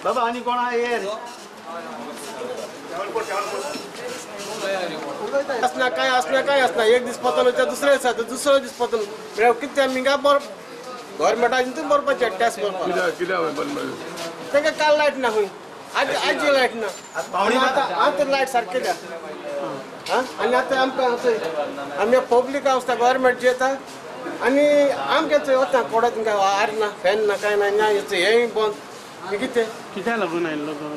बाबा आनी कोण आहा येर आसना काय आसना काय आसना एक दीस पतन वयता दुसरे दिसा दुसरो दीस पतन म्हळ्यार कितें आमी हिंगा बरो गव्हर्मेंटान हितून भरपाचें टॅक्स भरपाक कित्याक बंद तांकां काल लायट ना खंय आज आयची लायट ना आतां आतां लायट सारकें द्या. आनी आतां आमकां आमी पब्लीक आसता गव्हर्मेंट जी येता आनी आमकां थंय वता कोडा तांकां आर ना फॅन ना कांय ना हेंय बंद कितें कित्याक लागून आयिल्लो तो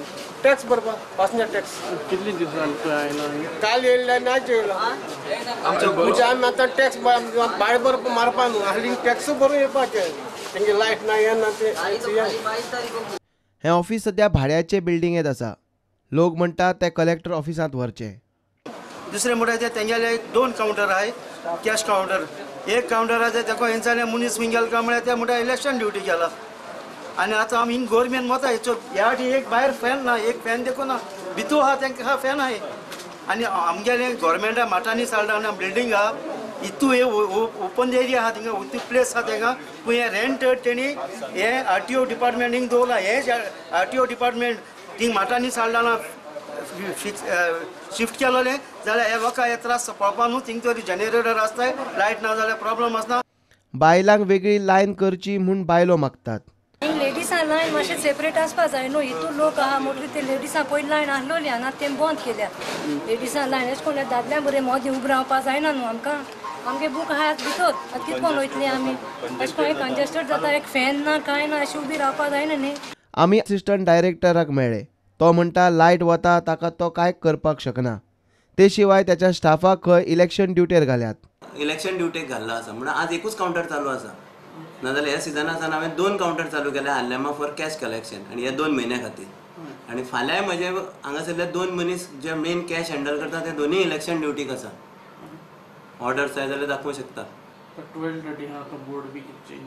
टॅक्स भरपाक पासंजर टॅक्स. कितले दीस जाले आयलो? काल येयल्ले आनी आयज येयलो. म्हणजे आमी आतां टॅक्स भाडें भरपा मारपा न्हू हालीं टॅक्स भरून येवपाचें तेंगे लायट ना हें ना तें. हें ऑफिस सद्या भाड्याचे बिल्डिंगेंत आसा. लोक म्हणटात ते कलेक्टर ऑफिसांत व्हरचें. दुसरें म्हणल्यार ते तेंगेले 2 कावंटर आहाय कॅश कावंटर. एक कावंटर आहा तेका हेंच्यानी मनीस खंय गेलो काय म्हळ्यार ते म्हणटा इलेक्शन ड्युटी गेला. आनी आतां आमी हिंग गोरमेंट वता हेचो ह्या फावटी एक भायर फॅन ना एक फॅन देखून ना भितू आहा तेंकां आहा फॅन आहाय. आनी आमगेले गोरमेंटा माटांनी साल्डाना बिल्डींग आहा इतू हे ओपन एरिया आहा थिंगा इतू प्लेस आहा तेंका पूण हें रेंट तेणी हें आरटीओ डिपार्टमेंट हिंग दवरलां. हें आरटीओ डिपार्टमेंट थिंग माटांनी साल्डाना फिक्स शिफ्ट केलोलें जाल्यार हे लोकांक हे त्रास पळोवपा न्हू. थिंग तरी जनरेटर आसताय लायट ना जाल्यार प्रॉब्लम आसना. बायलांक वेगळी लायन करची म्हूण बायलो मागतात. लेडिसां लायन मातशें सेपरेट आसपा जाय न्हू. हितून लोक आहा म्हणटकीर ते लेडिसां पयली लायन आसलोली आनी आतां तें बंद केल्या. लेडिसां लायन अशें कोण दादल्या बरें मदीं उबें रावपा जायना न्हू आमकां. आमगे बूक आहा भितर आतां कितें कोण वयतलीं आमी अशें कोण कंजेस्टेड जाता एक फॅन ना कांय ना अशें उबी रावपा जायना न्ही. आमी असिस्टंट डायरेक्टराक मेळ्ळे. तो म्हणटा लायट वता ताका तो कांय करपाक शकना. ते शिवाय त्याच्या स्टाफाक खंय इलेक्शन ड्युटेर घाल्यात. इलेक्शन ड्युटेक घाल्लो आसा म्हणून आज एकूच कावंटर चालू आसा. नाजाल्यार ह्या सिजना सावन हांवें 2 कावंटर चालू केले आल्लेमा फॉर कॅश कलेक्शन आनी ह्या 2 म्हयन्या खातीर. आनी फाल्यांय म्हजे हांगासरले 2 मनीस जे मेन कॅश हँडल करता ते दोनूय इलेक्शन ड्युटीक आसा. ऑर्डर्स जाय जाल्यार दाखोवंक शकता. 12:30 आहा तो बोर्ड बी चेंज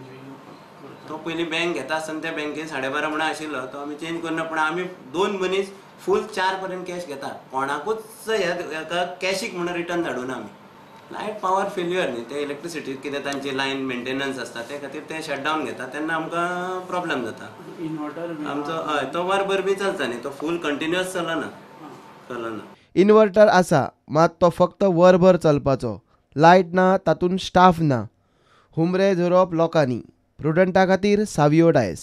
तो पयलीं बँक घेता आसतना त्या बँकेन 12:30 म्हणून आशिल्लो तो आमी चेंज करना. पूण आमी 2 मनीस फूल 4 पर्यंत कॅश घेता. कोणाकूच ह्या कॅशीक म्हणून रिटर्न धाडूना आमी. लायट पावर फेल्युअर न्ही ते इलेक्ट्रिसिटी कितें तांची लायन मेंटेनन्स आसता ते खातीर ते शटडावन घेता तेन्ना आमकां प्रॉब्लम जाता. इन्वर्टर आमचो हय तो वरभर बी चलता न्ही तो फूल कंटिन्युअस चलना चलना. इन्वर्टर आसा मात तो फक्त वरभर चलपाचो. लायट ना तातूंत स्टाफ ना. हुमरे झरोवप लोकांनी. प्रुडंटा खातीर सावियो डायस.